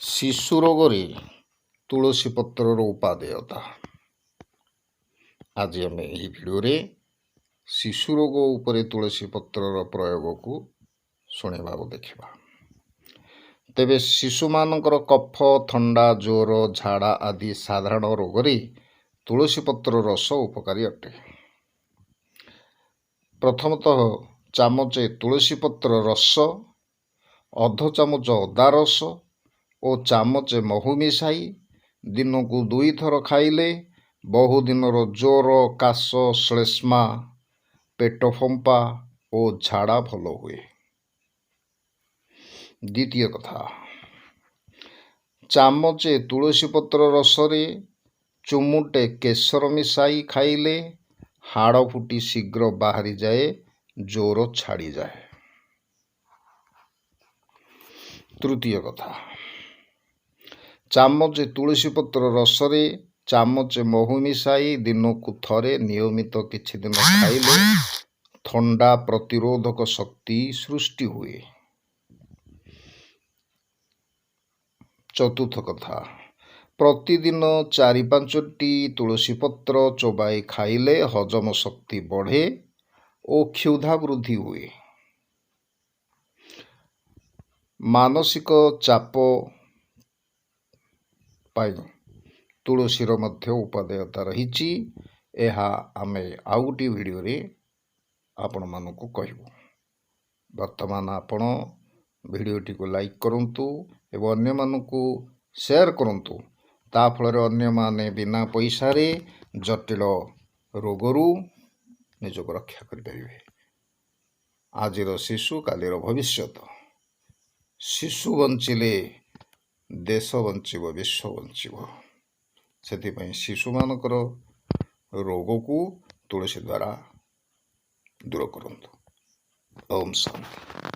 ଶିଶୁ ରୋଗରେ ତୁଳସୀ ପତ୍ରର ଉପାଦେୟତା। ଆଜି ଆମେ ଏହି ଭିଡ଼ିଓରେ ଶିଶୁ ରୋଗ ଉପରେ ତୁଳସୀ ପତ୍ରର ପ୍ରୟୋଗକୁ ଶୁଣିବା ଓ ଦେଖିବା। ତେବେ ଶିଶୁମାନଙ୍କର କଫ, ଥଣ୍ଡା, ଜ୍ୱର, ଝାଡ଼ା ଆଦି ସାଧାରଣ ରୋଗରେ ତୁଳସୀ ପତ୍ର ରସ ଉପକାରୀ ଅଟେ। ପ୍ରଥମତଃ ଚାମଚେ ତୁଳସୀ ପତ୍ର ରସ, ଅଧ ଚାମଚ ଅଦା ରସ ଓ ଚାମଚେ ମହୁ ମିଶାଇ ଦିନକୁ ଦୁଇଥର ଖାଇଲେ ବହୁଦିନର ଜ୍ୱର, କାଶ, ଶ୍ଳେଷ୍ମା, ପେଟ ଫମ୍ପା ଓ ଝାଡ଼ା ଭଲ ହୁଏ। ଦ୍ୱିତୀୟ କଥା, ଚାମଚେ ତୁଳସୀ ପତ୍ର ରସରେ ଚୁମୁଟେ କେଶର ମିଶାଇ ଖାଇଲେ ହାଡ଼ ଫୁଟି ଶୀଘ୍ର ବାହାରିଯାଏ, ଜ୍ୱର ଛାଡ଼ିଯାଏ। ତୃତୀୟ କଥା, ଚାମଚେ ତୁଳସୀ ପତ୍ର ରସରେ ଚାମଚେ ମହୁ ମିଶାଇ ଦିନକୁ ଥରେ ନିୟମିତ କିଛି ଦିନ ଖାଇଲେ ଥଣ୍ଡା ପ୍ରତିରୋଧକ ଶକ୍ତି ସୃଷ୍ଟି ହୁଏ। ଚତୁର୍ଥ କଥା, ପ୍ରତିଦିନ 4-5ଟି ତୁଳସୀ ପତ୍ର ଚୋବାଇ ଖାଇଲେ ହଜମ ଶକ୍ତି ବଢ଼େ ଓ କ୍ଷୁଧା ବୃଦ୍ଧି ହୁଏ। ମାନସିକ ଚାପ ପାଇଁ ତୁଳସୀର ମଧ୍ୟ ଉପାଦେୟତା ରହିଛି। ଏହା ଆମେ ଆଉ ଗୋଟିଏ ଭିଡ଼ିଓରେ ଆପଣମାନଙ୍କୁ କହିବୁ। ବର୍ତ୍ତମାନ ଆପଣ ଭିଡ଼ିଓଟିକୁ ଲାଇକ୍ କରନ୍ତୁ ଏବଂ ଅନ୍ୟମାନଙ୍କୁ ସେୟାର କରନ୍ତୁ। ତା ଫଳରେ ଅନ୍ୟମାନେ ବିନା ପଇସାରେ ଜଟିଳ ରୋଗରୁ ନିଜକୁ ରକ୍ଷା କରିପାରିବେ। ଆଜିର ଶିଶୁ କାଲିର ଭବିଷ୍ୟତ। ଶିଶୁ ବଞ୍ଚିଲେ ଦେଶ ବଞ୍ଚିବ, ବିଶ୍ୱ ବଞ୍ଚିବ। ସେଥିପାଇଁ ଶିଶୁମାନଙ୍କର ରୋଗକୁ ତୁଳସୀ ଦ୍ୱାରା ଦୂର କରନ୍ତୁ। ଓମ୍ ଶାନ୍ତି।